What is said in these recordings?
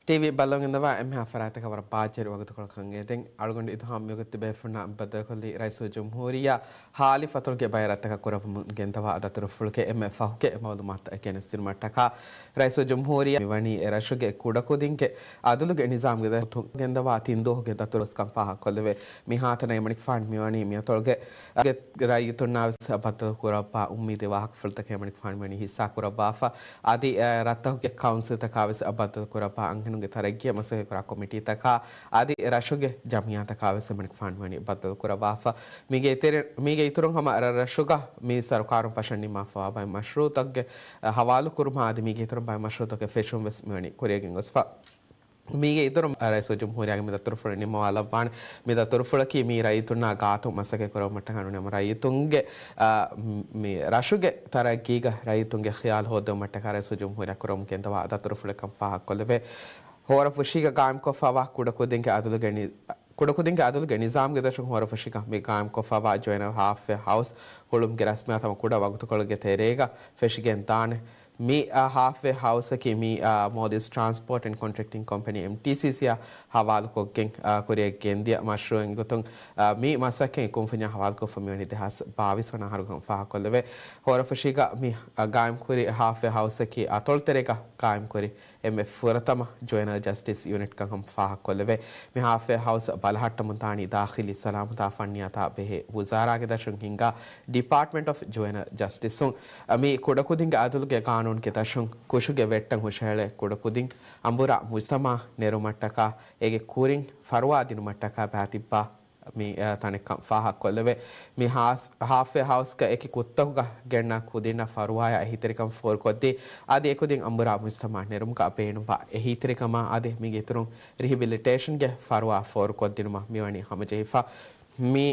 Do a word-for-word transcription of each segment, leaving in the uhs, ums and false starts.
ޓީވީ ބަލަން އިންދަވާ އެންމެހާ ފަރާތަކަށް ވަރަށް ބާއްޖަވެރި ވަގުތުކޮޅަކަށް އެދެން. އަޅުގަނޑު އިތުހާމް މިވަގުތު ބޭފުޅުންނާ ބައްދަލުކޮށްލީ ރައީސުލްޖުމްހޫރިއްޔާ ހާލި ފަތުރުގެ ބައި ރަށްތަކަށް ކުރައްވަމުން ގެންދަވާ ދަތުރުފުޅުގެ އެންމެ ފަހުގެ މައުލޫމާތުތައް ގެނެސްދިނުމަށްޓަކާ ރައީސުލްޖުމްހޫރިއްޔާ މިވަނީ އެ ރަށުގެ ކުޑަކުދިންގެ އަދުލުގެ ނިޒާމްގެ ދަށުން ގެންދަވާ ތިން ދުވަހުގެ ދަތުރުފުޅު ކަން ފާހަގަކޮށްލެވޭ. މިހާތަނަށް އެމަނިކުފާނު މިވަނީ މިއަތޮޅުގެ ރައްޔިތުންނާވެސް ބައްދަލު ކުރައްވާ އުއްމީދީ ވާހަކަފުޅުތަކެއް އެމަނިކުފާނު މިވަނީ ހިއްސާ ކުރައްވާފަ. އަދި، އަ، ރަށްތަކުގެ ކައުންސިލްތަކާވެސް ބައްދަލު ކުރައްވާ އަންހެނުންގެ ތަރައްގީއަށް މަސައްކަތް ކުރާ ކޮމިޓީތަކާ އަދި ރަށުގެ ޖަމިއްޔާތަކާވެސް އެމަނިކުފާނު ވަނީ ބައްދަލު ކުރައްވާފަ. މީގެ އިތުރި، މީގެ އިތުރުން ހަމަ ރަށް، ރަށުގަ މި ސަރުކާރުން ފަށަން ނިންމާފަވާ ބައެއް މަޝްރޫއުތަކުގެ، އަ، ހަވާލު ކުރުމާ އަދި މީގެ އިތުރުން ބައެއް މަޝްރޫއުތަކުގެ ފެށުން ވެސް މިވަނީ ކުރިއަށް ގެންގޮސްފަ. މީގެ އިތުރުން ރައީސުލްޖުމްހޫރިއްޔާގެ މި ދަތުރުފުޅު ނިންމަވާލައްވާނެ. މި ދަތުރުފުޅަކީ މީ ރައްޔިތުންނާ ގާތު މަސައްކަތް ކުރެވުމަށްޓަކާ ނޫނީ ހަމަ ރައްޔިތުންގެ، އާ، މި ރަށުގެ ތަރައްގީގަ ރައްޔިތުންގެ ޚިޔާލު ހޯއްދެވުމަށްޓަކާ ރައީސުލްޖުމްހޫރިއްޔާ ކުރަމުން ގެންދަވާ ދަތުރުފުޅެއް ކަން ފާހަގަކޮށްލެވޭ. ހޯރަފުށީގަ ގާއިމްކޮށްފަވާ ކުޑަކުދިންގެ އަދުލުގެ ނި-، ކުޑަކުދިންގެ އަދުލުގެ ނިޒާމްގެ ދަށުން ހޯރަފުށީގަ މި ގާއިމްކޮށްފަވާ ޖޮއިނަލް ހާލްފްވޭ ހައުސް ހުޅުމުގެ ރަސްމިއްޔާތު ހަމަ ކުޑަ ވަގުތުކޮޅެއްގެ ތެރޭގަ ފެށިގެން ދާނެ. މި، އާ، ހާލްފްވޭ ހައުސަކީ މި، އާ، މޯލްޑިވްސް ޓްރާންސްޕޯޓް އެންޑް ކޮންޓްރެކްޓިން ކޮމްޕެނީ، އެމްޓީސީސީ، އާ، ހަވާލުކޮށްގެން، އާ، ކުރިއަށް ގެންދިޔަ މަޝްރޫއެއް ގޮތުން، އާ، މި މަސައްކަތް ކުންފުންޏާ ހަވާލުކޮށްފަ މިވަނީ ދެހާސް ބާވީސް ވަނަ އަހަރު ކަން ފާހަގަކޮށްލެވޭ. ހޯރަފުށީގަ މި، އާ، ގާއިމްކުރި ހާލްފްވޭ ހައުސަކީ އަތޮޅުތެރޭގަ ގާއިމްކުރި އެންމެ ފުރަތަމަ ޖުވެނަލް ޖަސްޓިސް ޔުނިޓް ކަން ހަމަ ފާހަގަކޮށްލެވޭ. މި ހާލްފްވޭ ހައުސް ބަލަހައްޓަމުން ދާނީ ދާޚިލީ ސަލާމަތާ ފަންނިޔާތާ ބެހޭ ވުޒާރާގެ ދަށުން ހިންގާ ޑިޕާޓްމަންޓް އޮފް ޖުވެނަލް ޖަސްޓިސުން. މި ކުޑަކުދިންގެ އަދުލުގެ ގާނޫނުގެ ދަށުން ކުށުގެ ވެއްޓަށް ހުށަހެޅޭ ކުޑަކުދިން އަނބުރާ މުޖްތަމަޢަށް ނެރުމަށްޓަކާ އޭގެ ކުރިން ފަރުވާ ދިނުމަށްޓަކާ ބައިތިއްބާ މި، އަ، ތަނެއްކަން ފާހަގަކޮށްލެވޭ. މި ހާސް-، ހާލްފްވޭ ހައުސްގަ އެކި ކުއްތަކުގަ ގެންނަ ކުދިންނަށް ފަރުވާޔާ އެހީތެރިކަން ފޯރުކޮށްދީ، އަދި އެކުދިން އަނބުރާ މުޖްތަމަޢަށް ނެރުމުގަ ބޭނުންވާ އެހީތެރިކަމާ އަދި މީގެ އިތުރުން ރިހިބިލިޓޭޝަންގެ ފަރުވާ ފޯރުކޮށްދިނުމަށް މިވަނީ ހަމަޖެހިފަ. މި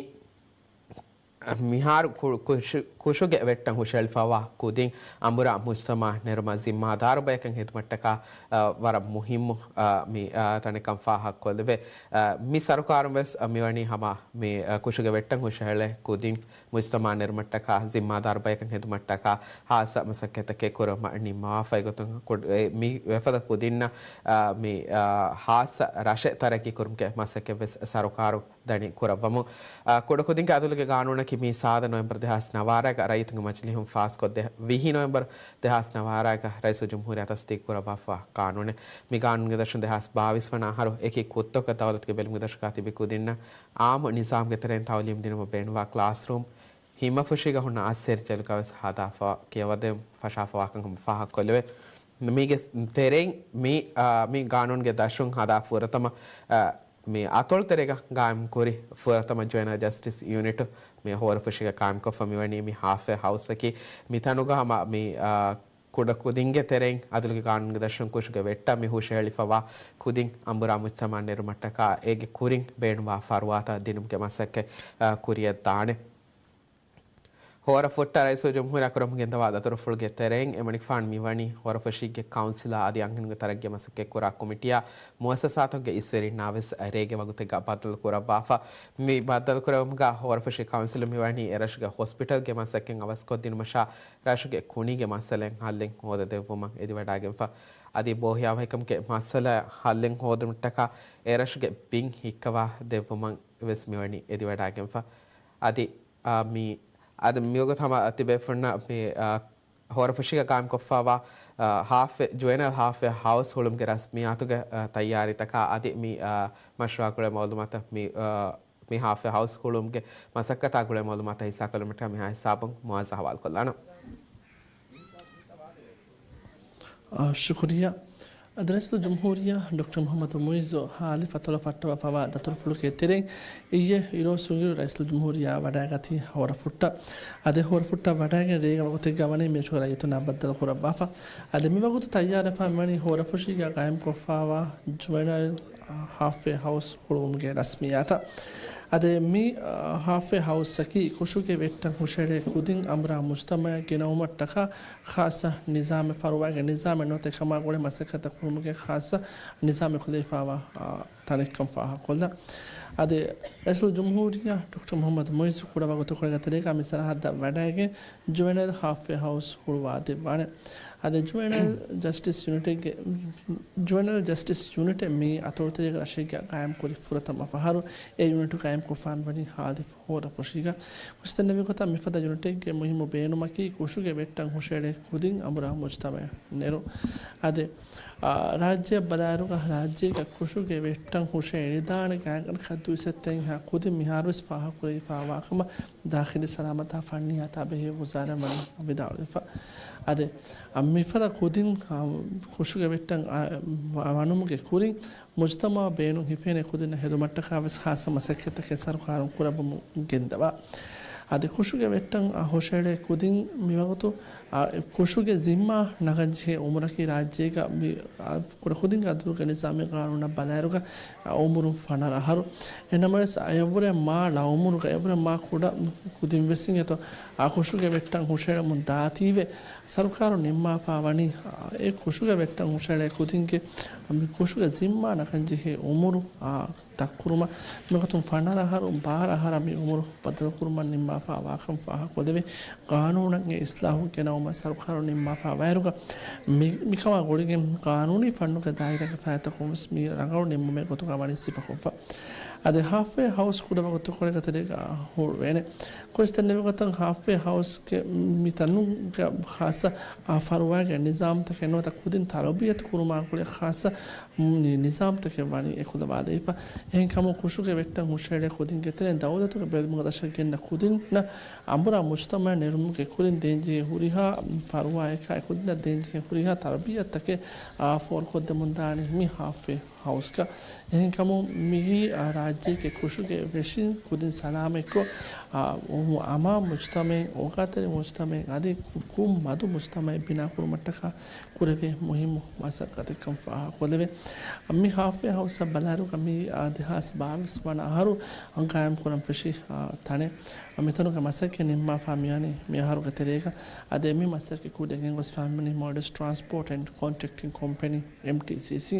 މިހާރު ކު-، ކުށު-، ކުށުގެ ވެއްޓަށް ހުށަހެޅިފަވާ ކުދިން އަނބުރާ މުޖްތަމަޢަށް ނެރުމަށް ޒިންމާދާރު ބަޔަކަށް ހެދުމަށްޓަކާ، އަ، ވަރަށް މުހިއްމު، އަ، މި، އަ، ތަނެއްކަން ފާހަގަކޮށްލެވޭ. އަ، މި ސަރުކާރުން ވެސް، އަ، މިވަނީ ހަމަ މި، އަ، ކުށުގެ ވެއްޓަށް ހުށަހެޅޭ ކުދިން މުޖްތަމަޢަށް ނެރުމަށްޓަކާ ޒިންމާދާރު ބަޔަކަށް ހެދުމަށްޓަކާ ހާއްސަ މަސައްކަތްތަކެއް ކުރުމަށް ނިންމަވާފައި ގޮތުން ކުޑަ-، އެ، މި ވެފަދަ ކުދިންނަށް، އަ، މި، އަ، ހާއްސަ ރަށެއް ތަރައްގީ ކުރުމުގެ މަސައްކަތް ވެސް ސަރުކާރުން ދަނީ ކުރައްވަމުން. އާ، ކުޑަކުދިންގެ އަދުލުގެ ގާނޫނަކީ މި ސާދަ ނޮވެމްބަރު ދެހާސް ނަވާރައިގަ ރައްޔިތުންގެ މަޖިލީހުން ފާސްކޮށް ދެ-، ވިހި ނޮވެމްބަރު ދެހާސް ނަވާރައިގަ ރައީސުލްޖުމްހޫރިއްޔާ ތަސްދީޤު ކުރައްވާފަ ގާނޫނެއް. މި ގާނޫނުގެ ދަށުން ދެހާސް ބާވީސް ވަނަ އަހަރު އެކި ކުއްތަކަށް ދައުލަތުގެ ބެލުމުގެ ދަށަކާ ތިބި ކުދިންނަށް އާއްމު ނިޒާމްގެ ތެރެއިން ތައުލީމް ދިނުމަށް ބޭނުންވާ ކްލާސްރޫމް، ހިމަފުށީގަ ހުންނަ އައްސޭރި ޖެލުގަވެސް ހަދާފަ ކިޔަވަދޭން ފަށާފަވާކަން ހަމަ ފާހަގަކޮށްލެވޭ. މީގެ ތެރެއިން މި، އާ، މި ގާނޫނުގެ ދަށުން ހަދާ ފުރަތަމަ، އާ، މި އަތޮޅުތެރޭގަ ގާއިމްކުރި ފުރަތަމަ ޖުވެނަލް ޖަސްޓިސް ޔުނިޓު މި ހޯރަފުށީގަ ގާއިމްކޮށްފަ މިވަނީ މި ހާލްފްވޭ ހައުސްއަކީ. މިތަނުގަ ހަމަ މި، އާ، ކުޑަކުދިންގެ ތެރެއިން އަދުލުގެ ގާނޫނުގެ ދަށުން ކުށުގެ ވެއްޓަށް މި ހުށަހެޅިފަވާ ކުދިން އަނބުރާ މުޖްތަމަޢަށް ނެރުމަށްޓަކާ އޭގެ ކުރިން ބޭނުންވާ ފަރުވާތައް ދިނުމުގެ މަސައްކަތް، އާ، ކުރިއަށް ދާނެ. ހޯރަފުއްޓަށް ރައީސުލްޖުމްހޫރިއްޔާ ކުރަމުން ގެންދަވާ ދަތުރުފުޅުގެ ތެރެއިން އެމަނިކުފާނު މިވަނީ ހޯރަފުށީގެ ކައުންސިލާ އަދި އަންހެނުންގެ ތަރައްގީ މަސައްކަތް ކުރާ ކޮމިޓީއާ މުއައްސަސާތަކުގެ އިސްވެރިންނާވެސް ރޭގެ ވަގުތެއްގަ ބައްދަލު ކުރައްވާފަ. މި ބައްދަލު ކުރެވުމުގަ ހޯރަފުށި ކައުންސިލުން މިވަނީ އެރަށުގެ ހޮސްޕިޓަލްގެ މަސައްކަތް އަވަސްކޮށްދިނުމަށާ ރަށުގެ ކުނީގެ މައްސަލައިން ހައްލެއް ހޯދަދެއްވުމަށް އެދިވަޑައިގެންފަ. އަދި ބޯހިޔާވަހިކަމުގެ މައްސަލަ ހައްލެއް ހޯދުމަށްޓަކާ އެރަށުގެ ބިން ހިއްކަވާ ދެއްވުމަށް ވެސް މިވަނީ އެދިވަޑައިގެންފަ. އަދި، އާ، މި، އަދި މިވަގުތު ހަމަ ތިބޭފުޅުންނަށް މި، އާ، ހޯރަފުށީގަ ގާއިމްކޮށްފަވާ، އާ، ހާލްފްވޭ، ޖުވެނަލް ހާލްފްވޭ ހައުސް ހުޅުމުގެ ރަސްމިއްޔާތުގެ، އާ، ތައްޔާރީތަކާ އަދި މި، އާ، މަޝްރޫއާ ގުޅޭ މައުލޫމާތަށް މި، އާ، މި ހާލްފްވޭ ހައުސް ހުޅުމުގެ މަސައްކަތާ ގުޅޭ މައުލޫމާތަށް ހިއްސާކޮށްލުމަށްޓަކާ މިހާ ހިސާބުން މުއާޒް ހަވާލުކޮށްލާނަން. އާ، ޝުކުރިއްޔާ. އަދި ރައީސުލްޖުމްހޫރިއްޔާ ޑޮކްޓަރ މުޙައްމަދު މުޢިއްޒު ހާލި ފަތޮޅަށް ފައްޓަވާފަވާ ދަތުރުފުޅުގެ ތެރެއިން އިއްޔެ އިރުއޮއްސު އިރު ރައީސުލްޖުމްހޫރިއްޔާ ވަޑައިގަތީ ހޯރަފުއްޓަށް. އަދި ހޯރަފުއްޓަށް ވަޑައިގެން ރޭގެ ވަގުތެއްގަ ވަނީ މިރަށުގެ ރައްޔިތުންނާ ބައްދަލު ކުރައްވާފަ. އަދި މިވަގުތު ތައްޔާރަށް މިވަނީ ހޯރަފުށީގަ ގާއިމްކޮށްފަވާ ޖުވެނަލް ހާލްފްވޭ ހައުސް ހުޅުވުމުގެ ރަސްމިއްޔާތަށް. އަދި މި، އާ، ހާލްފްވޭ ހައުސްއަކީ ކުށުގެ ވެއްޓަށް ހުށަހެޅޭ ކުދިން އަނބުރާ މުޖްތަމަޢަށް ގެނައުމަށްޓަކާ ޚާއްޞަ ނިޒާމެއް، ފަރުވާގެ ނިޒާމެއް ނުވަތަ އެކަމާ ގުޅޭ މަސައްކަތްތައް ކުރުމުގެ ޚާއްޞަ ނިޒާމެއް ކުލެވިފަވާ، އާ، ތަނެއްކަން ފާހަގަކޮށްލަން. އަދި ރައީސުލްޖުމްހޫރިއްޔާ ޑޮކްޓަރ މުޙައްމަދު މުޢިއްޒު ކުޑަ ވަގުތުކޮޅެއްގެ ތެރޭގަ މި ސަރަހައްދަށް ވަޑައިގެން ޖުވެނައިލް ހާލްފްވޭ ހައުސް ހުޅުވާދެއްވާނެ. އަދި ޖުވެނައިލް ޖަސްޓިސް ޔުނިޓެއްގެ، ޖުވެނައިލް ޖަސްޓިސް ޔުނިޓެއް މިއީ އަތޮޅުތެރޭގެ ރަށެއްގަ ޤާއިމްކުރި ފުރަތަމަ ފަހަރު. އެ ޔުނިޓު ޤާއިމްކޮށްފާ މިވަނީ ހާދި ފަހަރު ފަހުރަ ފުށީގަ. ކުރިން ދެންނެވި ގޮތަށް މިފަދަ ޔުނިޓެއްގެ މުހިއްމު ބޭނުމަކީ ކުށުގެ ވެއްޓަށް ހުށައެޅޭ ކުދިން އަނބުރާ މުޖްތަމަޢަށް ނެރުން. އަދި، އާ، ރާއްޖެއަށް ބަލާއިރުގަ ރާއްޖޭގަ ކުށުގެ ވެއްޓަށް ހުށައެޅިދާނެ ގާތްގަނޑަކަށް ދުއިސައްތައެއްހާ ކުދިން މިހާރުވެސް ފާހަގަކުރެވިފާވާކަމަށް ދާޚިލީ ސަލާމަތާ ފަންނީ އަތާބެހޭ ވުޒާރާ ވަނީ ވިދާޅުވެފަ. އަދި، އަ، މިފަދަ ކުދިން، އަ، ކުށުގެ ވެއްޓަށް، އަ، ވަ-، ވަނުމުގެ ކުރިން މުޖްތަމަޢަށް ބޭނުން ހިފޭނެ ކުދިންނަށް ހެދުމަށްޓަކާ ވެސް ޚާއްޞަ މަސައްކަތްތަކެއް ސަރުކާރުން ކުރައްވަމުން ގެންދަވާ. އަދި ކުށުގެ ވެއްޓަށް، އަ، ހުށައެޅޭ ކުދިން މިވަގުތު، އަ، ކުށުގެ ޒިންމާ ނަގަންޖެހޭ އުމުރަކީ ރާއްޖޭގަ މި، އަ، ކުޑަކުދިންގެ އަދުލުގެ ނިޒާމީ ޤާނޫނަށް ބަލާއިރުގަ، އަ، އުމުރުން ފަނަރަ އަހަރު. އެހެންނަމަވެސް، އަ، އެއަށްވުރެ މާ ޅައުމުރުގަ އެއަށްވުރެ މާ ކުޑަ ކުދިން ވެސް އިނގޭތޯ، އަ، ކުށުގެ ވެއްޓަށް ހުށައެޅަމުން ދާތީވެ، ސަރުކާރުން ނިންމާފާ ވަނީ، އާ، އެ ކުށުގެ ވެއްޓަށް ހުށައެޅޭ ކުދިންގެ މި ކުށުގެ ޒިންމާ ނަގަންޖެހޭ އުމުރު، އާ، ދަށްކުރުމަށް މިގޮތުން ފަނަރަ އަހަރު، ބާރަ އަހަރަށް މި އުމުރު ބަދަލުކުރުމަށް ނިންމާފާ ވާކަން ފާހަގަކޮށްލެވޭ. ޤާނޫނަށް އެ އިސްލާހު ގެނައުމަށް ސަރުކާރުން ނިންމާފާ ވާއިރުގަ މި، މިކަމާ ގުޅިގެން ޤާނޫނީ ފަންނުގެ ދާއިރާގެ ފަރާތްތަކުން ވެސް މި ރަނގަޅު ނިންމުމެއް ގޮތުގަ ވަނީ ސިފަކޮށްފަ. އަދި ހާލްފްވޭ ހައުސް ކުޑަ ވަގުތުކޮޅެއްގެ ތެރޭގަ ހުޅުވޭނެ. ކުރިން ދެންނެވި ގޮތަށް ހާލްފްވޭ ހައުސްގެ މިތަނުގަ ޚާއްޞަ، އާ، ފަރުވާގެ ނިޒާމްތަކެއް ނުވަތަ ކުދިން ތަރުބިޔަތު ކުރުމާ ގުޅޭ ޚާއްޞަ ނި-، ނިޒާމްތަކެއް ވަނީ އެކުލަވާލައިފަ. އެހެންކަމުން ކުށުގެ ވެއްޓަށް ހުށައެޅޭ ކުދިންގެ ތެރެއިން ދައުލަތުގެ ބެލުމުގަ ދަށަށް ގެންނަ ކުދިންނަށް އަނބުރާ މުޖްތަމަޢަށް ނެރުމުގެ ކުރިން ދޭންޖެހޭ ހުރިހާ ފަރުވާއަކާ އެ ކުދިންނަށް ދޭންޖެހޭ ހުރިހާ ތަރުބިޔަތުތަކެއް، އާ، ފޯރުކޮށްދެމުންދާނީ މި ހާލްފްވޭ ހައުސްގަ. އެހެންކަމުން މިއީ، އާ، ރާއްޖޭގެ ކުށުގެ ވެށިން ކުދިން ސަލާމަތްކޮށް، އާ، އު-، އަމާން މުޖްތަމަޢެއް، އޯގާތެރި މުޖްތަމަޢެއް އަދި ކުށް މަދު މުޖްތަމަޢެއް ބިނާކުރުމަށްޓަކާ ކުރެވޭ މުހިއްމު މަސައްކަތެއްކަން ފާހަގަކޮށްލެވޭ. މި ހާލްފްވޭ ހައުސްއަށް ބަލާއިރުގަ މިއީ، އާ، ދެހާސް ބާވީސް ވަނަ އަހަރު ޤާއިމްކުރަން ފެށި، އާ، ތަނެއް. މިތަނުގެ މަސައްކަތް ނިންމާފާ މިވަނީ މި އަހަރުގެ ތެރޭގަ. އަދި މި މަސައްކަތް ކުރިއަށް ގެންގޮސްފާ މިވަނީ މޯލްޑިވްސް ޓްރާންސްޕޯޓް އެންޑް ކޮންޓްރެކްޓިން ކޮމްޕެނީ، އެމްޓީސީސީ.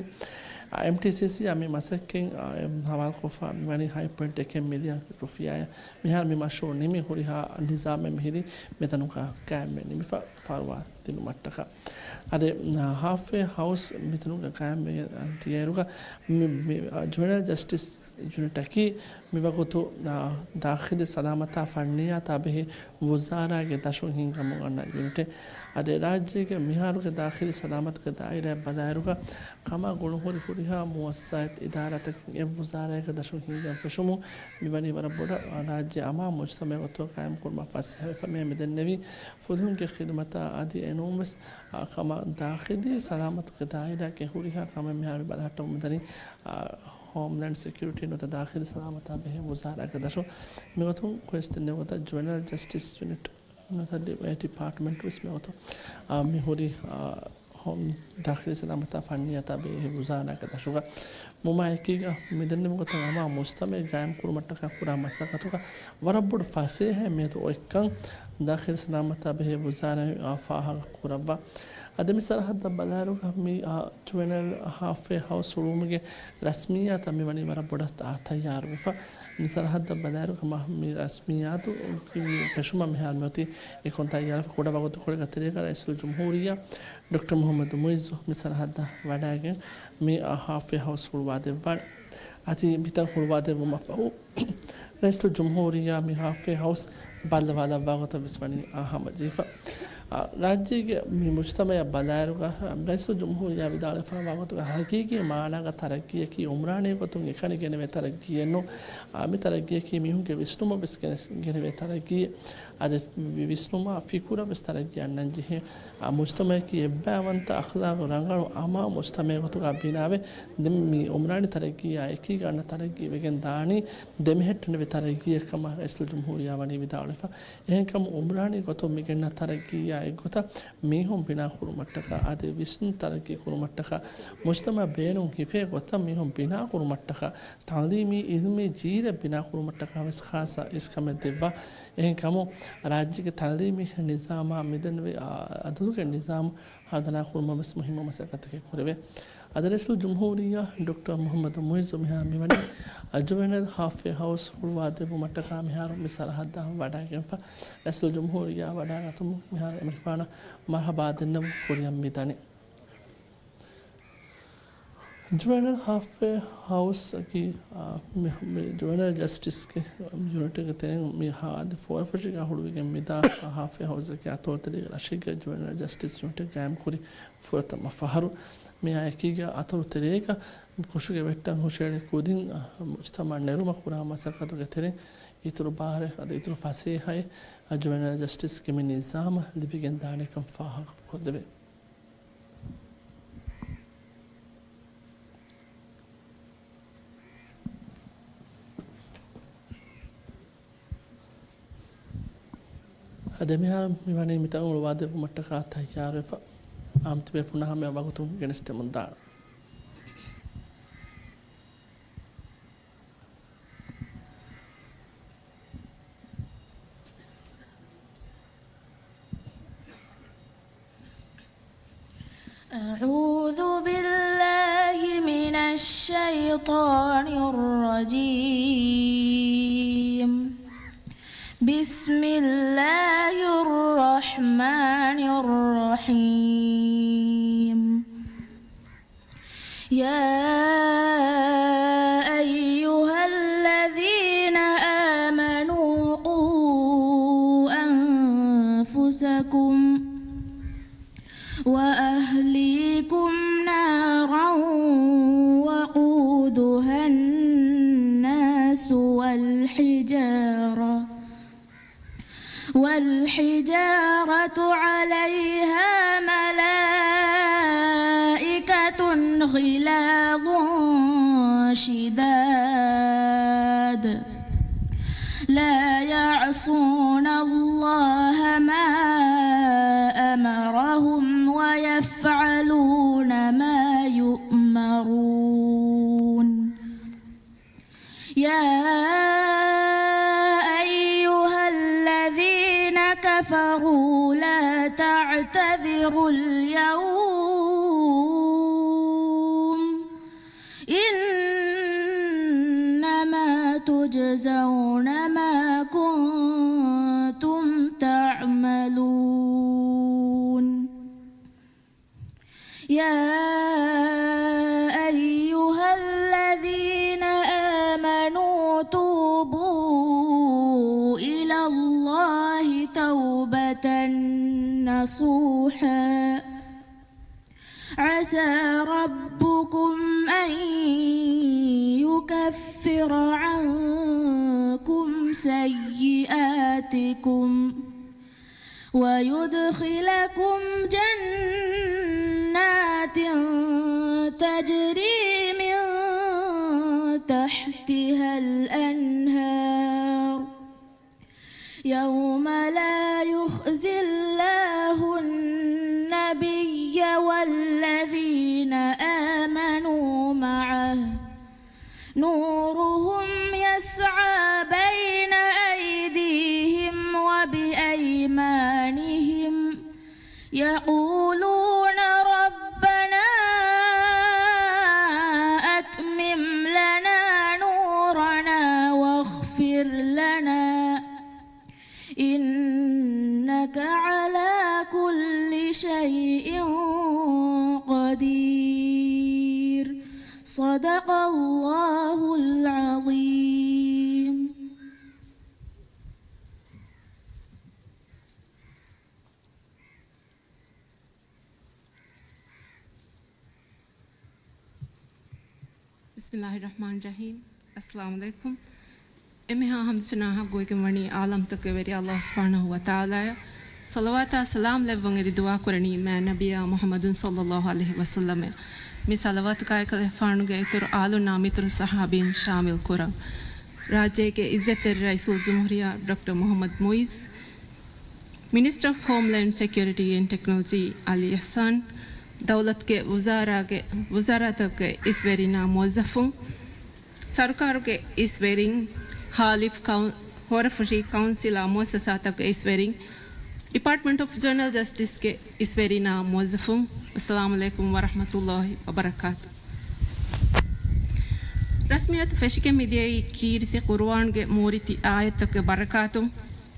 އާ، އެމްޓީސީސީއާ މި މަސައްކަތް، އާ، އެ، ހަވާލުކޮށްފާ މިވަނީ ހަތް ޕޮއިންޓް އެކެއް މިލިއަން ރުފިޔާއެއް. މިހާރު މި މަޝްރޫޢު ނިމި ހުރިހާ ނިޒާމެއް މިހިރީ މިތަނުގަ ޤާއިމްވެ ނިމިފަ ފަރުވާ ދިނުމަށްޓަކާ. އަދި، އާ، ހާލްފްވޭ ހައުސް މިތަނުގަ ޤާއިމްވެގެން ދިޔައިރުގަ މި، މި، އާ، ޖުވެނައިލް ޖަސްޓިސް ޔުނިޓަކީ މިވަގުތު، އާ، ދާޚިލީ ސަލާމަތާ ފަންނިއްޔާތާ ބެހޭ ވުޒާރާގެ ދަށުން ހިންގަމުން އަންނަ ޔުނިޓެއް. އަދި ރާއްޖޭގެ މިހާރުގެ ދާޚިލީ ސަލާމަތުގެ ދާއިރާއަށް ބަލާއިރުގަ ކަމާ ގުޅުންހުރި ހުރިހާ މުއައްސަސާތް އިދާރާތަކެއް އެ ވުޒާރާގެ ދަށުން ހިންގަން ފެށުމުން މިވަނީ ވަރަށް ބޮޑަށް، އާ، ރާއްޖެ އަމާން މުޖްތަމަޢެއް ގޮތުގަ ޤާއިމްކުރުމަށް ފަސޭހަވެފަ. މި މިދެންނެވީ ފުލުހުންގެ ޚިދުމަތާ އަދި އެނޫންވެސް، އާ، ކަމަށް ދާޚިލީ ސަލާމަތުގެ ދާއިރާގެ ހުރިހާ ކަމެއް މިހާރު ބަލަހައްޓަމުން މިދަނީ، އާ، ހޯމްލޭންޑް ސެކިއުރިޓީ ނުވަތަ ދާޚިލީ ސަލާމަތާ ބެހޭ ވުޒާރާގެ ދަށުން. މިގޮތުން ކުރިން ދެންނެވި ގޮތަށް ޖުވެނައިލް ޖަސްޓިސް ޔުނިޓް ނުވަތަ ޑި-، އެ ޑިޕާޓްމަންޓް ވެސް މިވަގުތު، އާ، މި ހުރީ، އާ، ހޯމް ދާޚިލީ ސަލާމަތާ ފަންނިއްޔާތާ ބެހޭ ވުޒާރާގެ ދަށުގަ. މުމާ އެކީގަ މިދެންނެވި ގޮތަށް އަމާ މުޖްތަމަޢެއް ޤާއިމް ކުރުމަށްޓަކާ ކުރާ މަސައްކަތުގަ ވަރަށް ބޮޑު ފަސޭހައެއް މިއަދު އޮތްކަން ދާޚިލީ ސަލާމަތާ ބެހޭ ވުޒާރާއިން، އާ، ފާހަގަ ކުރައްވާ. އަދި މި ސަރަހައްދަށް ބަލާއިރުގަ މި، އާ، ޖުވެނައިލް ހާލްފްވޭ ހައުސް ހުޅުވުމުގެ ރަސްމިއްޔާތަށް މިވަނީ ވަރަށް ބޮޑަށް ތަ-، ތައްޔާރުވެފަ. މި ސަރަހައްދަށް ބަލާއިރުގަ މަ-، މި ރަސްމިއްޔާތު ފެށުމަށް މިހާރު މިއޮތީ އެކުން ތައްޔާރުވެފަ. ކުޑަ ވަގުތުކޮޅެއްގެ ތެރޭގަ ރައީސުލްޖުމްހޫރިއްޔާ ޑޮކްޓަރ މުޙައްމަދު މުޢިއްޒު މި ސަރަހައްދަށް ވަޑައިގެން މި، އާ، ހާލްފްވޭ ހައުސް ހުޅުވާދެއްވާނެ. އަދި މިތަން ހުޅުވާދެއްވުމަށްފަހު، ރައީސުލްޖުމްހޫރިއްޔާ މި ހާލްފްވޭ ހައުސް ބައްލަވާލައްވާ ގޮތަށް ވެސް ވަނީ އާ ހަމަޖެހިފަ. އާ، ރާއްޖޭގެ މި މުޖްތަމަޢަށް ބަލާއިރުގަ، ރައީސުލްޖުމްހޫރިއްޔާ ވިދާޅުވެފައިވާ ގޮތުގަ ހަގީގީ މާނާގަ ތަރައްގީއަކީ އުމްރާނީ ގޮތުން އެކަނި ގެނެވޭ ތަރައްގީއެއް ނޫން. އާ، މި ތަރައްގީއަކީ މީހުންގެ ވިސްނުމަށް ވެސް ގެނެ-، ގެނެވޭ ތަރައްގީއެއް. އަދި ވި-، ވިސްނުމާ ފިކުރަށް ވެސް ތަރައްގީ އަންނަން ޖެހޭ. އާ، މުޖްތަމަޢަކީ އެއްބައިވަންތަ، އަޚްލާޤު ރަނގަޅު، އަމާން މުޖްތަމަޢެއް ގޮތުގަ ބިނާވެ، ދެން މި އުމްރާނީ ތަރައްގީއާ އެކީގަ އަންނަ ތަރައްގީ ވެގެން ދާނީ ދެމެހެއްޓެނިވި ތަރައްގީއެއް ކަމަށް ރައީސުލްޖުމްހޫރިއްޔާ ވަނީ ވިދާޅުވެފަ. އެހެންކަމުން އުމްރާނީ ގޮތުން މި ގެންނަ ތަރައްގީއާ އެއްގޮތަށް މީހުން ބިނާ ކުރުމަށްޓަކާ، އަދި ވިސްނުން ތަރައްގީ ކުރުމަށްޓަކާ، މުޖްތަމަޢަށް ބޭނުން ހިފޭ ގޮތަށް މީހުން ބިނާ ކުރުމަށްޓަކާ، ތަޢުލީމީ އިލްމީ ޖީލެއް ބިނާ ކުރުމަށްޓަކާ ވެސް ޚާއްޞަ އިސްކަމެއް ދެއްވާ. އެހެންކަމުން ރާއްޖޭގެ ތަޢުލީމީ ނިޒާމާ މިދެންނެވި، އާ، އަދުލުގެ ނިޒާމު ހަރުދަނާ ކުރުމަށް ވެސް މުހިއްމު މަސައްކަތެއް ކުރެވޭ. އަދި ރައީސުލްޖުމްހޫރިއްޔާ ޑޮކްޓަރ މުޙައްމަދު މުޢިއްޒު މިހާރު މިވަނީ ޖުވެނައިލް ހާލްފްވޭ ހައުސް ހުޅުވާދެއްވުމަށްޓަކާ މިހާރު މި ސަރަހައްދަށް ވަޑައިގެންފަ. ރައީސުލްޖުމްހޫރިއްޔާ ވަޑައިގަތުމުން މިހާރު އެމަނިކުފާނަށް މަރުޙަބާ ދެންނެވުން ކުރިއަށް މި ދަނީ. ޖުވެނައިލް ހާލްފްވޭ ހައުސް އަކީ، އާ، މި، މި ޖުވެނައިލް ޖަސްޓިސްގެ ޔުނިޓެއްގެ ތެރެއިން މި ހާދަ ފޯރަފުށީގާ ހުޅުވިގެން މިދާ ހާލްފްވޭ ހައުސްއަކީ އަތޮޅުތެރޭގެ ރަށެއްގަ ޖުވެނައިލް ޖަސްޓިސް ޔުނިޓެއް ގާއިމްކުރި ފުރަތަމަ ފަހަރު. މިއާ އެކީގަ އަތޮޅު ތެރޭގަ ކުށުގެ ވެއްޓަށް ހުށައެޅޭ ކުދިން، އަ، މުޖްތަމަޢަށް ނެރުމަށް ކުރާ މަސައްކަތުގެ ތެރެއިން އިތުރު ބާރެއް އަދި އިތުރު ފަސޭހައެއް، އަ، ޖުވެނައިލް ޖަސްޓިސްގެ މި ނިޒާމަށް ލިބިގެން ދާނެކަން ފާހަގަކޮށްދެވޭ. އަދި މިހާރު މިވަނީ މިތަން ހުޅުވާދެއްވުމަށްޓަކާ ތައްޔާރުވެފަ. އާންމު ތިބޭފުޅުންނަށް ހަމަޔަށް ވަގުތުން ގެނެސްދެމުންދާނެ. أعوذ بالله من الشيطان الرجيم. بسم الله الرحمن الرحيم. يا أيها الذين آمنوا قوا أنفسكم وأهليكم نارا وقودها الناس والحجارة والحجارة عليها ملائكة غلاظ شداد لا يعصون الله ما أمرهم ويفعلون ما يؤمرون. يا أيها الذين كفروا لا تعتذروا اليوم إنما تجزون ما كنتم تعملون. يا أيها الذين آمنوا توبوا إلى الله توبة نصوحا عسى ربكم أن يكفر عنكم سيئاتكم ويدخلكم جنات تجري من تحتها الأنهار يوم لا يخزي الله النبي والذين آمنوا معه نورهم يسعى بين أيديهم وبأيمانهم يقولون ربنا أتمم لنا نورنا واغفر لنا إنك على كل شيء قدير. صدق الله العظيم. بسم الله الرحمن الرحيم. އައްސަލާމު ޢަލައިކުމް. އެންމެހާ ޙަމްދު ސަނާ ޙައްޤުވެގެންވަނީ ޢާލަމްތަކުގެ ވެރި ﷲ ސުބްޙާނަހޫ ވަތަޢާލާއަށް. ޞަލަވާތާ ސަލާމް ލެއްވަން އެދި ދުޢާ ކުރަނީ މާތް ނަބިއްޔާ މުޙައްމަދު ޞައްލައްލާހު ޢަލައިހި ވަސައްލަމަށް. މި ޞަލަވާތުގައި ކަލޭގެފާނުގެ އިތުރު އާލުންނާ މިތުރު ޞަޙާބީން ޝާމިލް ކުރަން. ރާއްޖޭގެ އިއްޒަތްތެރި ރައީސުލްޖުމްހޫރިއްޔާ ޑޮކްޓަރ މުޙައްމަދު މުޢިއްޒު، މިނިސްޓަރ އޮފް ހޯމްލޭންޑް ސެކިއުރިޓީ އެންޑް ޓެކްނޮލޮޖީ ޢަލީ އިޙްސާން، ދައުލަތުގެ ވުޒާރާގެ، ވުޒާރާތަކުގެ އިސްވެރިންނާ މުވައްޒަފުން، ސަރުކާރުގެ އިސްވެރިން، ހާލިފް ކައު-، ހޯރަފުށި ކައުންސިލާ މުއައްސަސާތަކުގެ އިސްވެރިން، ޑިޕާޓްމަންޓް އޮފް ޖުވެނައިލް ޖަސްޓިސްގެ އިސްވެރިންނާ މުވައްޒަފުން، އައްސަލާމު ޢަލައިކުމް ވަރަޙްމަތުﷲި ވަބަރަކާތު. ރަސްމިއްޔާތު ފެށިގެން މިދިޔައީ ކީރިތި ޤުރުއާންގެ މޫރިތި އާޔަތްތަކުގެ ބަރަކާތުން.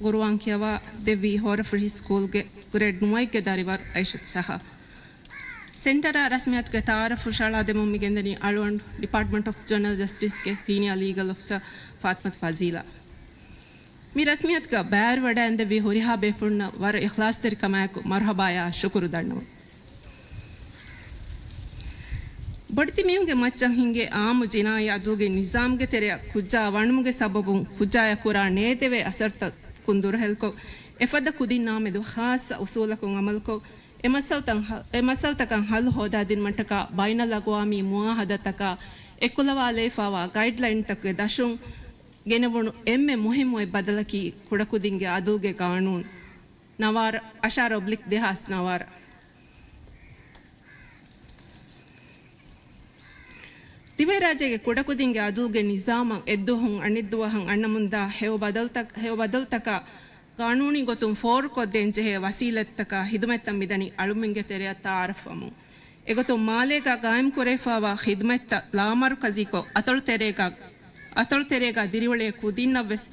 ޤުރުއާން ކިޔަވާ ދެއްވީ ހޯރަފުށި ސްކޫލްގެ ގްރޭޑް ނުވައެއްގެ ދަރިވަރު އައިޝަތު ޝަހާ. ސެންޓަރާ ރަސްމިއްޔާތުގެ ތަޢާރަފް ހުށަހަޅާދެމުން މި ގެންދަނީ އަޅުގަނޑު ޑިޕާޓްމަންޓް އޮފް ޖުވެނައިލް ޖަސްޓިސްގެ ސީނިއާ ލީގަލް އޮފިސަރ ފާތިމަތު ފަޒީލާ. މި ރަސްމިއްޔާތުގަ ބައިވެރިވަޑައިގެންދެއްވި ހުރިހާ ބޭފުޅުންނަށް ވަރަށް އިޚްލާޞްތެރިކަމާއެކު މަރުޙަބާޔާ ޝުކުރު ދަންނަވަން. ބޮޑެތި މީހުންގެ މައްޗަށް ހިނގޭ އާއްމު ޖިނާއީ އަދުލުގެ ނިޒާމްގެ ތެރެއަށް ކުއްޖާ ވަނުމުގެ ސަބަބުން ކުއްޖާޔަށް ކުރާ ނޭދެވޭ އަސަރުތަކުން ދުރުހެލްކޮށް، އެފަދަ ކުދިންނާމެދު ޚާއްޞަ އުސޫލަކުން ޢަމަލުކޮށް، އެ މައްސަލަތައް ހަ-، އެ މައްސަލަތަކަށް ޙައްލު ހޯދާދިނުމަށްޓަކާ ބައިނަލްއަގްވާމީ މުޢާހަދާތަކާ އެއްކުލަވާލައިފާވާ ގައިޑްލައިންތަކުގެ ދަށުން ގެނެވުނު އެންމެ މުހިއްމު އެއް ބަދަލަކީ ކުޑަކުދިންގެ އަދުލުގެ ޤާނޫނު ނަވާރަ، އަށާރަ އޮބްލިކް ދެހާސް ނަވާރަ. ދިވެހިރާއްޖޭގެ ކުޑަކުދިންގެ އަދުލުގެ ނިޒާމަށް އެއްދުވަހުން އަނެއްދުވަހަށް އަންނަމުންދާ ހެޔޮ ބަދަލުތަ-، ހެޔޮ ބަދަލުތަކާ ޤާނޫނީ ގޮތުން ފޯރުކޮށްދޭން ޖެހޭ ވަސީލަތްތަކާ ޚިދުމަތްތައް މިދަނީ އަޅުމެންގެ ތެރެއަށް ތަޢާރަފްވަމުން. އެގޮތުން މާލޭގަ ޤާއިމްކުރެވިފާވާ ޚިދުމަތްތައް ލާމަރުކަޒީކޮށް، އަތޮޅުތެރޭގަ، އަތޮޅުތެރޭގަ ދިރިއުޅޭ ކުދިންނަށްވެސް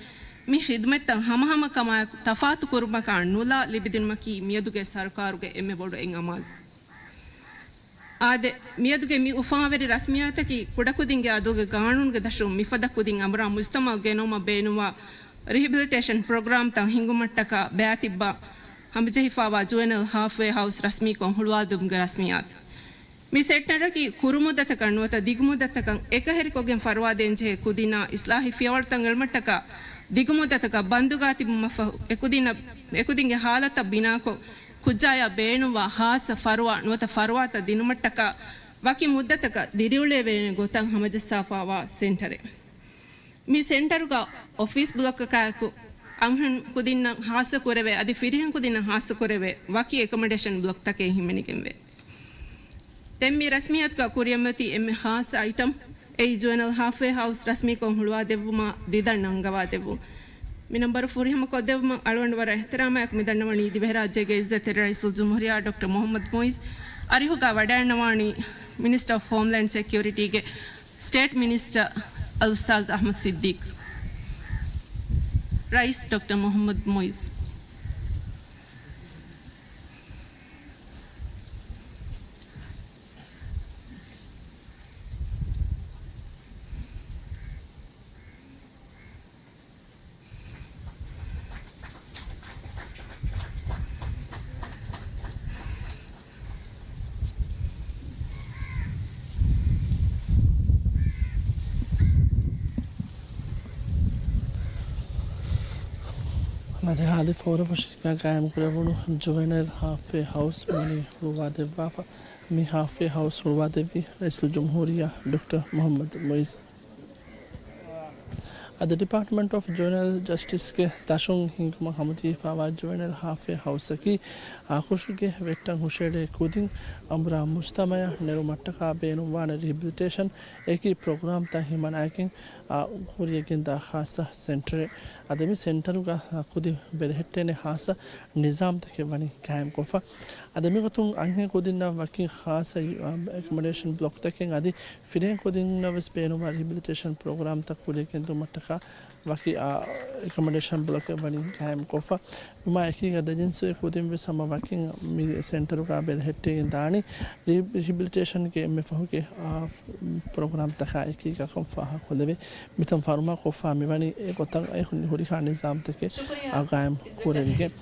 މި ޚިދުމަތްތައް ހަމަހަމަކަމާއެކު ތަފާތުކުރުމަކާ ނުލާ ލިބިދިނުމަކީ މިއަދުގެ ސަރުކާރުގެ އެންމެ ބޮޑު އެއް އަމާޒު. އާދެ، މިއަދުގެ މި އުފާވެރި ރަސްމިއްޔާތަކީ ކުޑަކުދިންގެ އަދުލުގެ ޤާނޫނުގެ ދަށުން މިފަދަ ކުދިން އަނބުރާ މުޖްތަމަޢަށް ގެނައުމަށް ބޭނުންވާ ރިހެބިލިޓޭޝަން ޕްރޮގްރާމްތައް ހިންގުމަށްޓަކާ ބައިތިއްބާ ހަމަޖެހިފާވާ ޖުވެނައިލް ހާލްފްވޭ ހައުސް ރަސްމީކޮށް ހުޅުވާދިނުމުގެ ރަސްމިއްޔާތު. މި ސެންޓަރަކީ ކުރުމުއްދަތަކަށް ނުވަތަ ދިގުމުއްދަތަކަށް އެކަހެރިކޮށްގެން ފަރުވާދޭންޖެހޭ ކުދިންނާ އިސްލާހީ ފިޔަވަޅުތައް އެޅުމަށްޓަކާ ދިގުމުއްދަތަކަށް ބަންދުގާ ތިބުމަށްފަހު އެކުދިންނަށް، އެކުދިންގެ ޙާލަތަށް ބިނާކޮށް، ކުއްޖާޔަށް ބޭނުންވާ ޚާއްޞަ ފަރުވާ ނުވަތަ ފަރުވާތައް ދިނުމަށްޓަކާ ވަކި މުއްދަތަކަށް ދިރިއުޅެވޭނެ ގޮތަށް ހަމަޖައްސާފާވާ ސެންޓަރެއް. މި ސެންޓަރުގަ އޮފީސް ބްލޮކަކާއެކު، އަންހެން ކުދިންނަށް ޚާއްޞަކުރެވޭ، އަދި ފިރިހެން ކުދިންނަށް ޚާއްޞަކުރެވޭ ވަކި އެކޮމޮޑޭޝަން ބްލޮކްތަކެއް ހިމެނިގެންވޭ. ދެން މި ރަސްމިއްޔާތުގަ ކުރިއަށްމެތި އެންމެ ޚާއްޞަ އައިޓަމް އެއީ ޖުވެނައިލް ހާލްފްވޭ ހައުސް ރަސްމީކޮށް ހުޅުވާދެއްވުމާ ދިދަން ނަންގަވާދެއްވުން. މި ނަންބަރު ފުރިހަމަކޮށްދެއްވުމަށް އަޅުގަނޑު ވަރަށް އިޙްތިރާމާއެކު މި ދަންނަވަނީ ދިވެހިރާއްޖޭގެ އިއްޒަތްތެރި ރައީސުލްޖުމްހޫރިއްޔާ ޑޮކްޓަރ މުޙައްމަދު މުޢިއްޒު. އަރިހުގަ ވަޑައިންނަވާނީ މިނިސްޓަރ އޮފް ހޯމްލޭންޑް ސެކިއުރިޓީގެ ސްޓޭޓް މިނިސްޓަރ އަލްއުސްތާޛް އަޙްމަދު ސިއްދީޤް. ރައީސް ޑޮކްޓަރ މުޙައްމަދު މުޢިއްޒު. ނަދިހާލި ފޯރަފުށިގަ ގާއިމްކުރެވުނު ޖުވެނައިލް ހާލްފްވޭ ހައުސް މި ހުޅުވާދެއްވާފަ. މި ހާލްފްވޭ ހައުސް ހުޅުވާދެއްވީ ރައީސުލްޖުމްހޫރިއްޔާ ޑޮކްޓަރ މުޙައްމަދު މުޢިއްޒު. އަދި ޑިޕާޓްމަންޓް އޮފް ޖުވެނައިލް ޖަސްޓިސްގެ ދަށުން ހިންގުމަށް ހަމަޖެހިފާވާ ޖުވެނައިލް ހާލްފްވޭ ހައުސަކީ، އާ، ކުށުގެ ވެއްޓަށް ހުށައެޅޭ ކުދިން އަނބުރާ މުޖްތަމަޢަށް ނެރުމަށްޓަކާ ބޭނުންވާނެ ރިހެބިލިޓޭޝަން އެކި ޕްރޮގްރާމްތައް ހިމަނާއެކިން، އާ، ކުރިޔަށްގެންދާ ޚާއްޞަ ސެންޓަރެއް. އަދި މި ސެންޓަރުގަ ކުދިން ބެލެހެއްޓޭނެ ޚާއްޞަ ނިޒާމްތަކެއް ވަނީ ޤާއިމްކޮށްފަ. އަދި މިގޮތުން އަންހެން ކުދިންނަށް ވަކި ޚާއްޞަ، އާ، އެކޮމޮޑޭޝަން ބްލޮކްތަކެއް އަދި ފިރިހެން ކުދިންނަށް ވެސް ބޭނުންވާ ރިހެބިލިޓޭޝަން ޕްރޮގްރާމްތައް ކުރިޔަށް ގެންދިއުމަށްޓަކާ ވަކި، އާ، އެކޮމޮޑޭޝަން ބްލޮކެއް ވަނީ ޤާއިމްކޮށްފަ. ވުމާ އެކީގަ ދެ ޖިންސުގެ ކުދިން ވެސް ހަމަ ވަކިން މި ސެންޓަރުގަ ބެލެހެއްޓިގެން ދާނީ. ރި-، ރިހެބިލިޓޭޝަންގެ އެންމެ ފަހުގެ، އާ، ޕްރޮގްރާމްތަކާ އެކީގަކަން ފާހަގަކޮށްލެވޭ. މިތަން ފަރުމާކޮށްފާ މިވަނީ އެ ގޮތަށް އެ ހުރި-، ހުރިހާ ނިޒާމްތަކެއް، އާ، ޤާއިމް ކުރެވިގެން.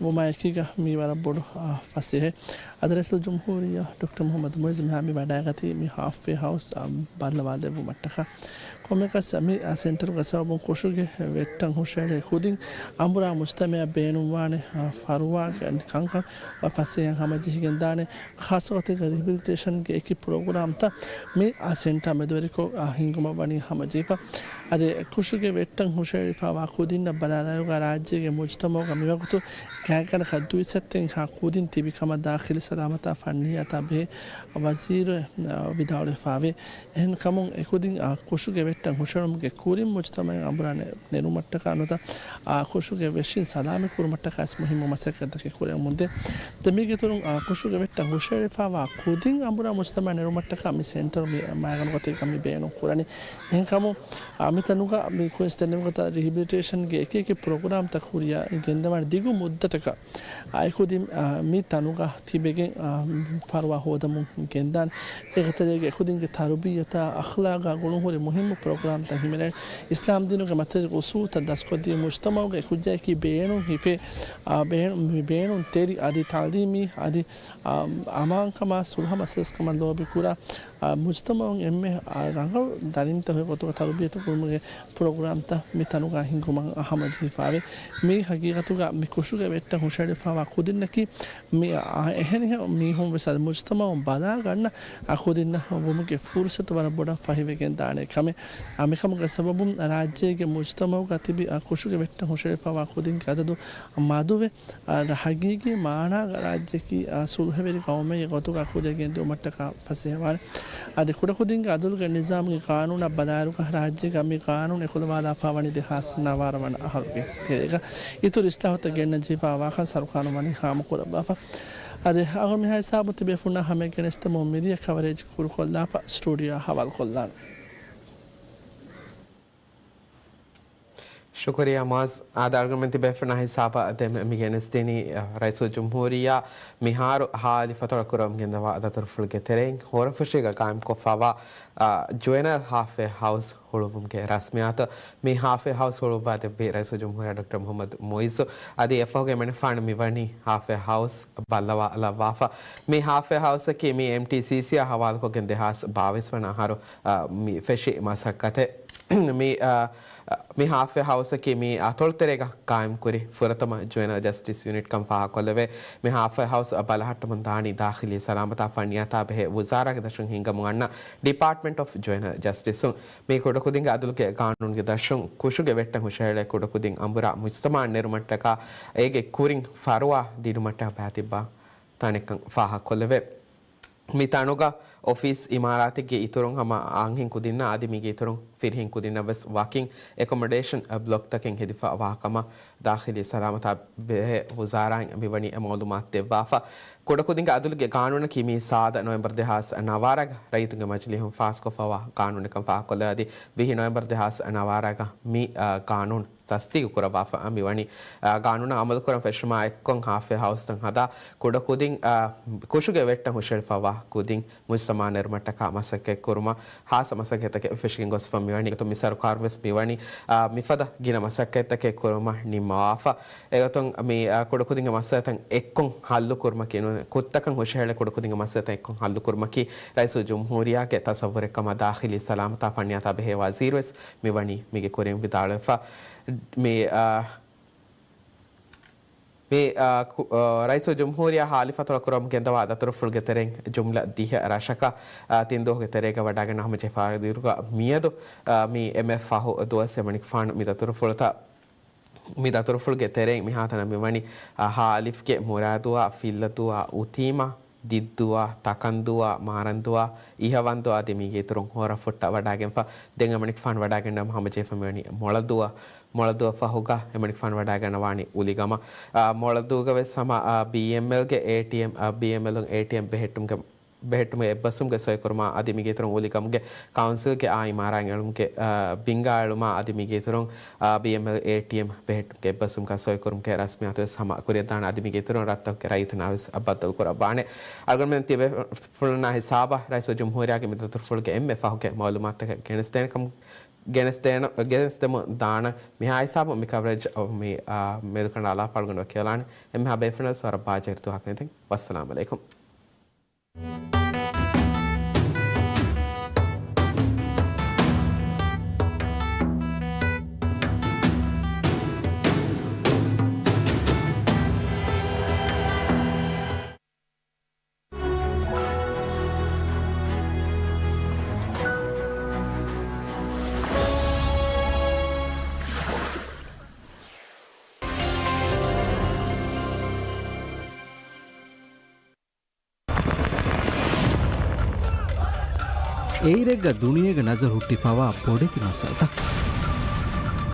ވުމާ އެކީގަ މީ ވަރަށް ބޮޑު، އާ، ފަސޭހައެއް. އަދި ރައީސުލްޖުމްހޫރިއްޔާ ޑޮކްޓަރ މުޙައްމަދު މުޢިއްޒު މިހާ މި ވަޑައިގަތީ މި ހާލްފްވޭ ހައުސް، އާ، ބައްލަވާލެއްވުމަށްޓަކާ. ކޮންމެއަކަސް މި، އާ، ސެންޓަރުގެ ސަބަބުން ކުށުގެ ވެއްޓަށް ހުށައެޅޭ ކުދިން އަނބުރާ މުޖްތަމަޢަށް ބޭނުންވާނެ، އާ، ފަރުވާ ކަންކަން ފަސޭހައިން ހަމަޖެހިގެންދާނެ. ޚާއްޞަގޮތެއްގަ ރިހެބިލިޓޭޝަންގެ އެކި ޕްރޮގްރާމްތައް މި، އާ، ސެންޓަރ މެދުވެރިކޮށް، އާ، ހިންގުމަށް ވަނީ ހަމަޖެހިފަ. އަދި ކުށުގެ ވެއްޓަށް ހުށަހެޅިފައިވާ ކުދިންނަށް ބަލާލާއިރުގަ ރާއްޖޭގެ މުޖުތަމަޢުގަ މިވަގުތު ގާތްގަނޑަކަށް ދުއިސައްތައެއްހާ ކުދިން ތިބި ކަމަށް ދާޚިލީ ސަލާމަތާ ފަންނިއްޔާތާ ބެހޭ ވަޒީރު ވިދާޅުވެފައިވޭ. އެހެންކަމުން އެކުދިން އާ ކުށުގެ ވެއްޓަށް ހުށަހެޅުމުގެ ކުރިން މުޖުތަމަޢަށް އަނބުރާ ނެ-، ނެރުމަށްޓަކާ ނުވަތަ އާ ކުށުގެ ވެށިން ސަލާމަތްކުރުމަށްޓަކާ ވެސް މުހިއްމު މަސައްކަތްތަކެއް ކުރެވެމުންދޭ. ދެން މީގެ އިތުރުން އާ ކުށުގެ ވެއްޓަށް ހުށަހެޅިފައިވާ ކުދިން އަނބުރާ މުޖުތަމަޢަށް ނެރުމަށްޓަކާ މި ސެންޓަރު މި މައިގަނޑު ގޮތެއްގަ މި ބޭނުން ކުރަނީ. އެހެންކަމުން އާ މިތަނުގަ މި ކުއިންސް ދެންނެވި ގޮތަށް ރިހެބިލިޓޭޝަންގެ އެކި އެކި ޕްރޮގްރާމްތައް ކުރިއަށް ގެންދަވާނެ ދިގު މުއްދަތަކަށް. އާ، އެކުދިން، އާ، މި ތަނުގަ ތިބެގެން، އާ، ފަރުވާ ހޯދަމުން ގެންދާނެ. އޭގެ ތެރޭގަ އެކުދިންގެ ތަރުބިއްޔަތާ، އަޚްލާގާ ގުޅުންހުރި މުހިއްމު ޕްރޮގްރާމްތައް ހިމެނޭނެ. އިސްލާމްދީނުގެ މަތިވެރި އުސޫލްތައް ދަސްކޮށްދީ، މުޖްތަމަޢުގެ އެކުއްޖާއަކީ ބޭނުން ހިފޭ، އާ، ބޭނު-، މި ބޭނުން ތެރި އަދި ތަޢުލީމީ އަދި، އާ، އަމާންކަމާ ސުލްހަ މަސަލަސްކަމަށް ލޯބިކުރާ، އާ، މުޖްތަމަޢުން އެންމެ، އާ، ރަނގަޅު ދަރިންތަކުގެ ގޮތުގަ ތަރުބިޔަތު ކުރުމުގެ ޕްރޮގްރާމްތައް މި ތަނުގަ ހިންގުމަށް ހަމަޖެހިފައިވޭ. މީ ހަގީގަތުގަ މި ކުށުގެ ވެއްޓަށް ހުށަހެޅިފައިވާ ކުދިންނަކީ މި އަ-، އެހެނިހެން މީހުން ވެސް އަދި މުޖްތަމަޢުން ބަލާގަންނަ އަ ކުދިންނަށް ވުމުގެ ފުރުސަތު ވަރަށް ބޮޑަށް ފަހިވެގެން ދާނެ ކަމެއް. އަ، މިކަމުގެ ސަބަބުން ރާއްޖޭގެ މުޖްތަމަޢުގަ ތިބި އަ ކުށުގެ ވެއްޓަށް ހުށަހެޅިފައިވާ ކުދިންގެ އަދަދު މަދުވެ، އަ، ހަގީގީ މާނާގަ ރާއްޖެއަކީ، އަ، ސުލްހަވެރި ޤައުމެއްގެ ގޮތުގަ ކުރިއަށް ގެންދިއުމަށްޓަކާ ފަސޭހަވާނެ. އަދި ކުޑަކުދިންގެ އަދުލުގެ ނިޒާމުގެ ޤާނޫނަށް ބަލާއިރުގަ ރާއްޖޭގަ މި ޤާނޫނު އެކުލަވާލާފައިވަނީ ދެހާސް ނަވާރަ ވަނަ އަހަރުގެ ތެރޭގަ. އިތުރު އިސްލާހުތައް ގެންނަން ޖެހިފައިވާކަން ސަރުކާރުން ވަނީ ހާމަކުރައްވާފަ. އަދި އަޅުގަނޑު މިހާ ހިސާބުން ތިބޭފުޅުންނާ ހަމައަށް ގެނެސްދެމުން މިދިޔަ ކަވަރޭޖް ކުރުކޮށްލާފަ ސްޓޫޑިއޯއާ ހަވާލުކޮށްލާނެ. ޝުކުރިއްޔާ މުއައްޒް. އާދެ، އަޅުގަނޑުމެން ތިބޭފުޅުންނާ ހިސާބަށް ދެން މި ގެނެސްދިނީ، އަ، ރައީސުލްޖުމްހޫރިއްޔާ މިހާރު ހާލި ފަތުރަ ކުރަމުން ގެންދަވާ ދަތުރުފުޅުގެ ތެރެއިން ހޯރަފުށީގަ ޤާއިމްކޮށްފައިވާ، އަ، ޖުވެނަލް ހާފްވޭ ހައުސް ހުޅުވުމުގެ ރަސްމިއްޔާތު. މި ހާފްވޭ ހައުސް ހުޅުވާދެއްވީ ރައީސުލްޖުމްހޫރިއްޔާ ޑޮކްޓަރ މުޙައްމަދު މުޢިއްޒު. އަދި އެފަހުގެ އެމަނިކުފާނު މިވަނީ ހާފްވޭ ހައުސް ބައްލަވާލައްވާފަ. މި ހާފްވޭ ހައުސަކީ މި އެމްޓީސީސީއާ ހަވާލުކޮށްގެން ދެހާސް ބާވީސް ވަނަ އަހަރު، އަ، މި ފެށި މަސައްކަތެއް. މި، އަ، މި ހާފްވޭ ހައުސަކީ މި އަތޮޅުތެރޭގަ ޤާއިމްކުރި ފުރަތަމަ ޖުވެނަލް ޖަސްޓިސް ޔުނިޓްކަން ފާހަގަކޮށްލެވޭ. މި ހާފްވޭ ހައުސް ބަލަހައްޓަމުން ދާނީ ދާޚިލީ ސަލާމަތާ ފަންނިޔާތާ ބެހޭ ވުޒާރާގެ ދަށުން ހިންގަމުން އަންނަ ޑިޕާޓްމަންޓް އޮފް ޖުވެނަލް ޖަސްޓިސުން. މި ކުޑަކުދިންގެ އަދުލުގެ ގާނޫނުގެ ދަށުން ކުށުގެ ވެއްޓަށް ހުށަހެޅޭ ކުޑަކުދިން އަނބުރާ މުޖްތަމަޢަށް ނެރުމަށްޓަކާ އޭގެ ކުރިން ފަރުވާ ދިނުމަށްޓަކާ ބައިތިއްބާ ތަނެއްކަން ފާހަގަކޮށްލެވޭ. މި ތަނުގަ އޮފީސް އިމާރާތެއްގެ އިތުރުން ހަމަ އަންހެން ކުދިންނަށް އަދި މީގެ އިތުރުން ފިރިހެން ކުދިންނަށް ވެސް ވަކިން އެކޮމޮޑޭޝަން ބްލޮކްތަކެއް ހެދިފަ ވާކަމަށް ދާޚިލީ ސަލާމަތާ ބެހޭ ވުޒާރާއިން މިވަނީ އެ މައުލޫމާތު ދެއްވާފަ. ކުޑަކުދިންގެ އަދުލުގެ ގާނޫނަކީ މި ސާދަ ނޮވެމްބަރު ދެހާސް ނަވާރަގަ ރައްޔިތުންގެ މަޖިލީހުން ފާސްކޮށްފައިވާ ގާނޫނެއްކަން ފާހަގަކޮށްލަ އަދި ވިހި ނޮވެމްބަރު ދެހާސް ނަވާރަގަ މި، އަ، ގާނޫނު ތަސްދީގު ކުރައްވާފަ މިވަނީ، އާ، ގާނޫނަށް އަމަލުކުރަން ފެށުމާ އެއްކޮށް ހާފްވޭ ހައުސްތައް ހަދާ ކުޑަކުދިން، އާ، ކުށުގެ ވެއްޓަށް ހުށަހެޅިފައިވާ ކުދިން މުޖްތަމަޢަށް ނެރުމަށްޓަކާ މަސައްކަތް ކުރުމަށް ހާއްސަ މަސައްކަތްތަކެއް ފެށިގެން ގޮސްފަ މިވަނީ. އެގޮތުން މި ސަރުކާރުން ވެސް މިވަނީ، އާ، މިފަދަ ގިނަ މަސައްކަތްތަކެއް ކުރުމަށް ނިންމަވާފަ. އެގޮތުން މި، އާ، ކުޑަކުދިންގެ މައްސަލަތައް އެއްކޮށް ހައްލު ކުރުމަކީ ނޫން، ކުށްތަކަށް ހުށަހެޅޭ ކުޑަކުދިންގެ މައްސަލަތައް އެއްކޮށް ހައްލު ކުރުމަކީ ރައީސުލްޖުމްހޫރިއްޔާގެ ތަސައްވުރެއް ކަމަށް ދާޚިލީ ސަލާމަތާ ފަންނިޔާތާ ބެހޭ ވަޒީރު ވެސް މިވަނީ މީގެ ކުރިން ވިދާޅުވެފަ. މި، އާ، މި، އާ، ކު-، އާ، ރައީސުލްޖުމްހޫރިއްޔާ ހާލި ފަތުރަ ކުރަމުން ގެންދަވާ ދަތުރުފުޅުގެ ތެރެއިން ޖުމްލަ ދިހަ ރަށަކަށް، އާ، ތިން ދުވަހުގެ ތެރޭގަ ވަޑައިގަންނަ ހަމަޖެހިފައިވާ ދިރުގަ މިއަދު، އާ، މި އެންމެ ފަހު ދުވަސް އެމަނިކުފާނު މި ދަތުރުފުޅުތައް، މި ދަތުރުފުޅުގެ ތެރެއިން މިހާތަނަށް މިވަނީ، އާ، ހާއަލިފްގެ މުރާދުއާ، ފިއްލަދުއާ، އުތީމާ، ދިއްދުއާ، ތަކަންދުއާ، މާރަންދުއާ، އިހަވަންދުއާ އަދި މީގެ އިތުރުން ހޯރަފުއްޓަށް ވަޑައިގެންފަ. ދެން އެމަނިކުފާނު ވަޑައިގެންނަވާ ހަމަޖެހިފަ މިވަނީ މޮޅަދުއާ. މޮޅަދުއަށް ފަހުގަ އެމަނިކުފާނު ވަޑައިގަންނަވާނީ އުލިގަމަށް. އާ، މޮޅަދޫގަ ވެސް ހަމަ، އާ، ބީއެމްއެލްގެ އޭޓީއެމް، އާ، ބީއެމްއެލުން އޭޓީއެމް ބެހެއްޓުމުގެ، ބެހެއްޓުމުގެ އެއްބަސްވުމުގެ ސޮއިކުރުމާ އަދި މީގެ އިތުރުން އުލިގަމުގެ ކައުންސިލްގެ އާ އިމާރާތް އެޅުމުގެ، އާ، ބިންގާ އެޅުމާ އަދި މީގެ އިތުރުން، އާ، ބީއެމްއެލް އޭޓީއެމް ބެހެއްޓުމުގެ އެއްބަސްވުމުގަ ސޮއިކުރުމުގެ ރަސްމިއްޔާތު ވެސް ހަމަ ކުރިއަށްދާނެ އަދި މީގެ އިތުރުން ރަށްތަކުގެ ރައްޔިތުންނާ ވެސް ބައްދަލުކުރައްވާނެ. އަޅުގަނޑުމެން ތިބޭފުޅުންނާ ހިސާބަށް ރައީސުލްޖުމްހޫރިއްޔާގެ މި ދަތުރުފުޅުގެ އެންމެ ފަހުގެ މައުލޫމާތުތަކެއް ގެނެސްދޭނެ ކަމަށް ގެނެސްދޭނަ-، ގެނެސްދެމުން ދާނަން. މިހާ ހިސާބުން މި ކަވަރޭޖް މި، އާ، މެދުކަނޑާލާފަ އަޅުގަނޑު ކިޔަލާނެ. އެންމެހާ ބޭފުޅުންނަށް ވަރަށް ބާޖަހިރު ދުވަހަކަށް ނެތިން. ވައްސަލާމް އަލައިކުމް. އެއިރެއްގަ ދުނިޔޭގެ ނަޒަރު ހުއްޓިފަވާ ބޮޑެތި މައްސަލަތައް.